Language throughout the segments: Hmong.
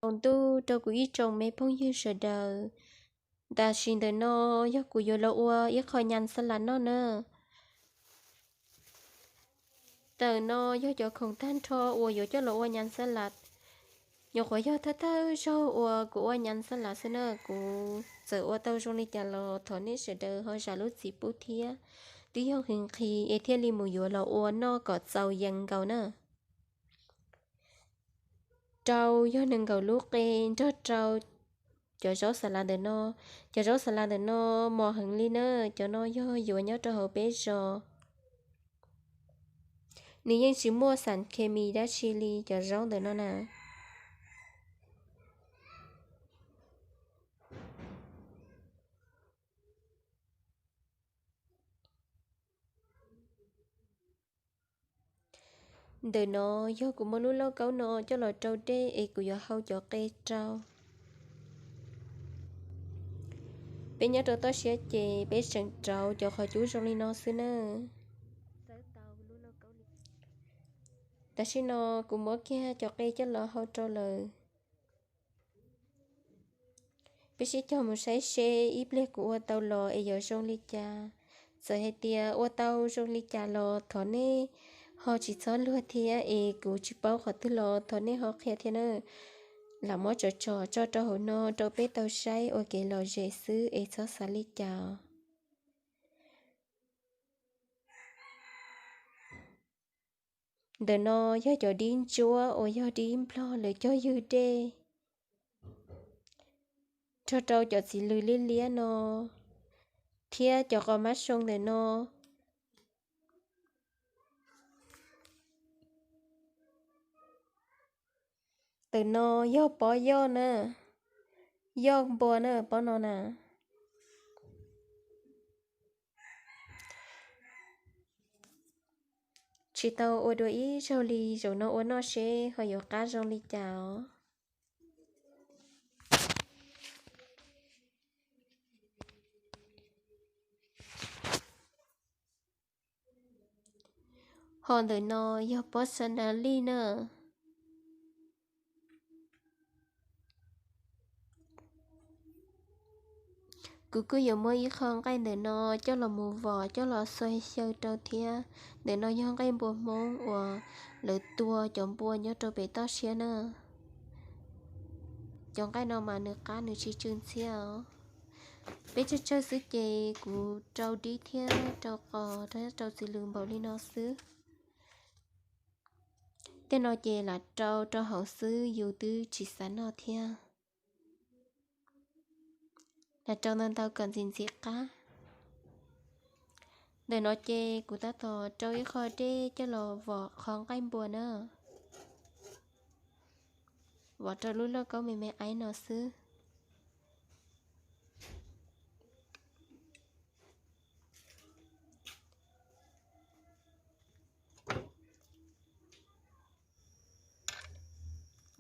Tsaus ntuj rau kuv ib tsoom me phooj ywg sawv daws. Tam sim ntawm no yog kuv yuav los ua ib qho nyas xas las noj na. Ntawm no yog cov khoom tag nrho uas yuav coj los ua nyas xas las. Nyuam qhuav yog thawj thawj zaug uas kuv ua nyas xas las xwb na, kuv txawm ua tau zoo li cas los thov nej sawv daws ho zam lub txim pub thiab. Twb yog nqhis nqhis es thiaj li mus yuav los ua noj kom txaus yees nkaus na. Rau yog nees nkaum lub qe nrog rau cov zaub xas las ntawm no. Cov zaub xas las ntawm no mos heev li na, cov no yog yuav nyob rau hauv peb zos. Nws yeej tsis muaj xas khes mis dab tsi li cov zaub ntawm no na. Ntawm no yog kuv muab lub lauj kaub no coj los rau dej es kuv yuav hau cov qe rau. Peb nyob rau toj siab ces peb tseem rauv cov qhov cub zoo li no xwb na. Tam sim no kuv muab kiag cov qe coj los hau rau lawm. Peb sib cog mus saib seb ib pliag kuv ua tau los es yuav zoo li cas. Txawm hais tias ua tau zoo li cas los thov nej ho tsis txhob luag thiab es kuv tsis paub qhov twg los thov nej ho qhia thiab na. Lam muab tsom tsom tso rau hauv no rau peb tau saib ua kev lom zem xwb es txhob xav li cas. Ntawm no yog cov dib ntsuab uas yog dib nplog lawv cog ywg dej, nrog rau cov txiv lws liab liab no thiab cov qos mab soo ntawm no. Ntawm no yog pob yoj na, yoj npua na pob no na. Tsis tau ua dua ib zaug li, zaum no ua noj seb ho yuav qab zoo li cas os. Ho ntawm no yog pob xav nas lij na. Kuv kuj yuav muab ib qho nqaij ntawm no coj los mus vom coj los xuas xyaw rau thiab. Ntawm no yog nqaij npua Hmoob uas lawv tua cov npua nyob rau pem toj siab na. Cov nqaij no mas nws qab nws tsis tsw ntxhiab os. Peb tsawg tsawg xwb ces kuv rau dib thiab rau qos thiab rau txiv lws npaum li no xwb. Tej no ces lam rau rau hauv xwb, yus twb tsis xav noj thiab. Lam rau ntau ntau kom ntxim ntxim qab. Ntawm no ces kuv tab tom rau ib qho dej coj los vom qhov nqaij npua na. Vom rau lub lauj kaub me me aib no xwb.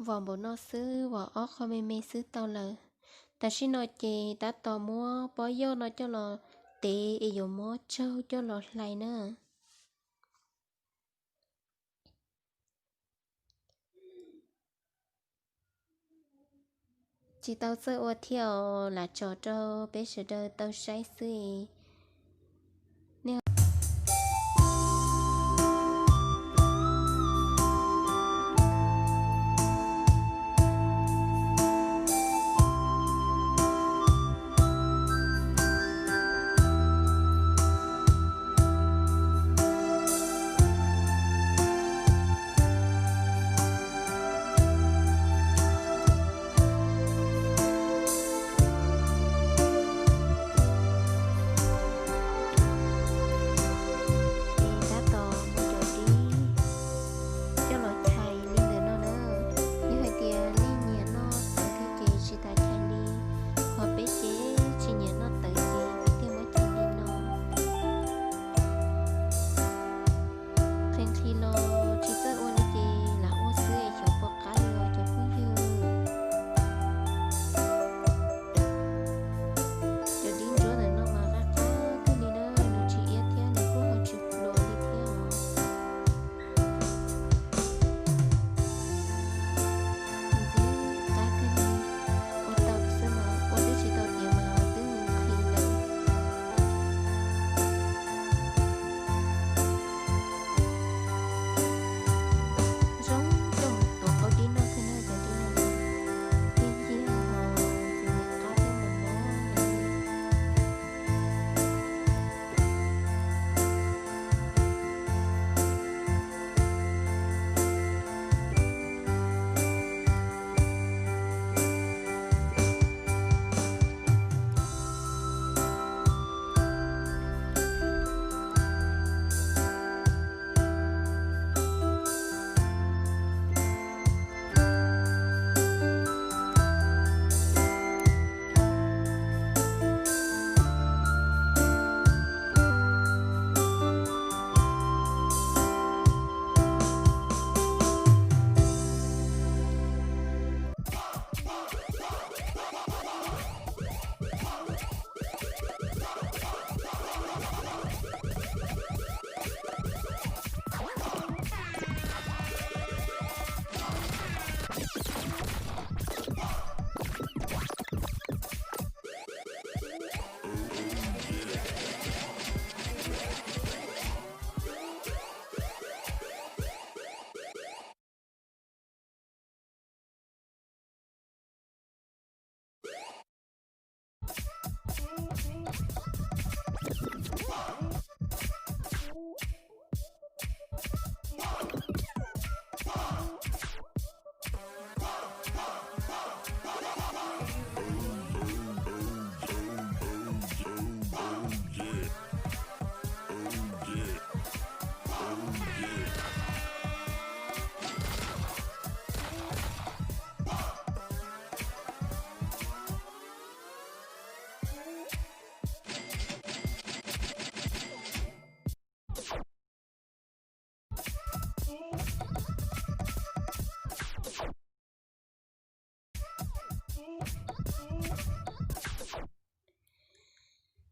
Vom npaum no xwb, vom ob qho me me xwb tau lawm. Tam sim no ces tab tom muab pob yoj no coj los tev es yuav muab tsaug coj los hlais na. Tsis tau txawj ua thiab os, lam tso rau peb sawv daws tau saib xwb.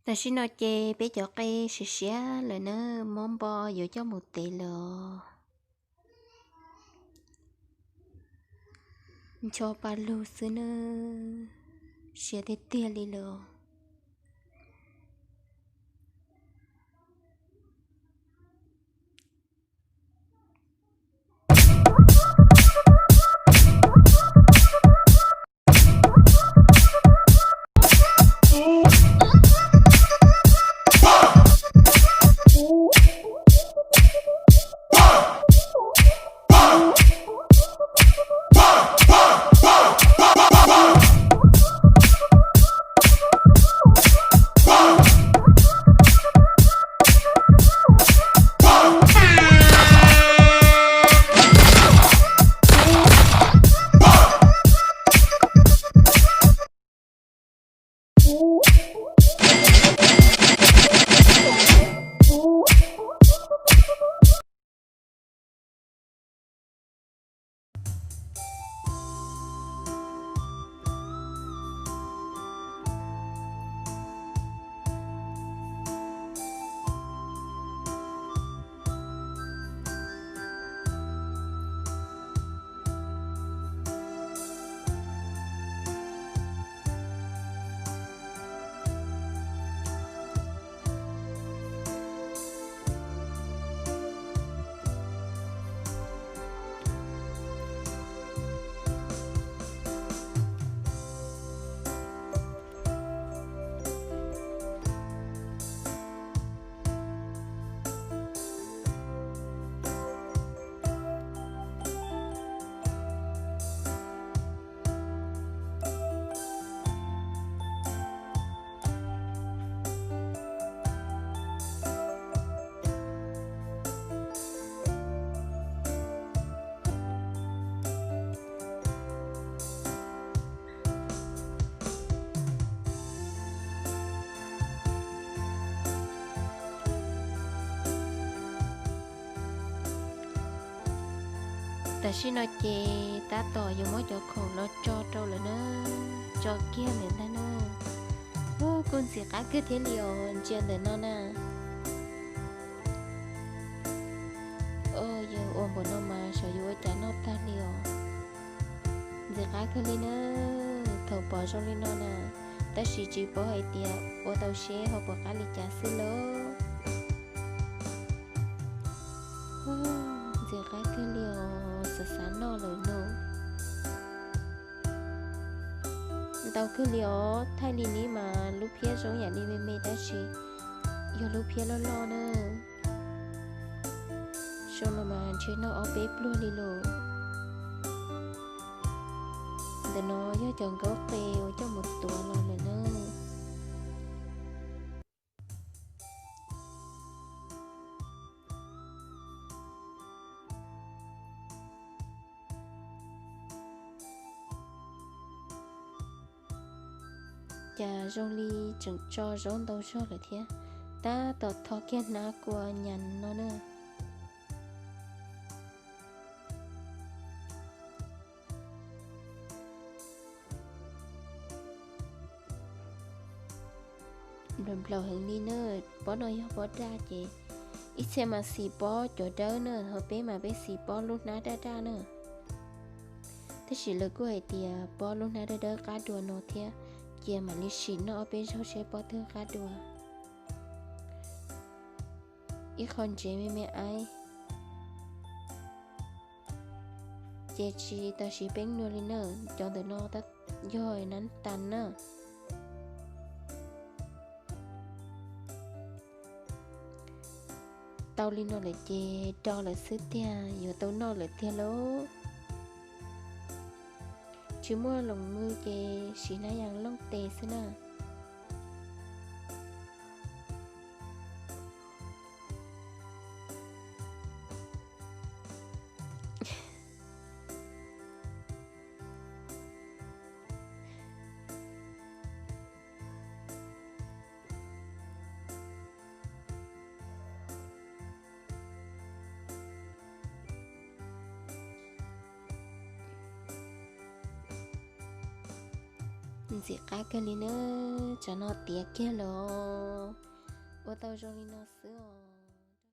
Tam sim no ces peb cov qe siav siav lawm na, mob npo yuav coj mus tev lawm os. Ncho pa lug xwb na, siav tiag tiag li lawm os. Tam sim no ces tab tom yuav muab cov khoom los tso rau lawm na, tso kiag lawm ntag na. Ub, kuj ntxim qab kawg thiab li os, ntsia ntawm no na. Yog ua npaum no mas xyov yuav ua cas noj tag li os. Ntxim qab kawg li na, thaum pom zoo li no na, tab sis tsis paub hais tias ua tau seb ho puas qab li cas xwb lauj. Ntxim qab kawg li os, xav xav noj lawm no. Ntau kawg li os, thaij li ne mas lub phiab zoo yam li me me tab sis yog lub phiab loj loj na. Zoo no mas ntshe noj ob peb pluag li lauj. Ntawm no yog cov nkaub qe uas coj mus tuav los lawm na. Cas zoo li tseem tso zaub ntau zog lawm thiab, tab tom tho kiag hnab kua nyas no na. Nplaum nplaum heev li na, pob no yog pob daj ces ib txhia mas xis pob cov dawb na, ho peb mas peb xis pob lub hnab daj daj na. Tab sis lawv kuj hais tias pob lub hnab dawb dawb qab dua no thiab, cia mam li sim noj ob peb zaug seb pob twg qab dua. Ib qho ntsev me me aib. Ces tsis tau siv peeb luag li na, cov ntawm no yog nab tas na. Tau li no lawm ces do lawm xwb tiag, yuav tau noj lawm tiag lauj. Tsis muaj loos mw ces siv hnab yas looj tes xwb na. Ntxim qab kawg li na, tsam no tiav kiag lawm. Ua tau zoo li no xwb os.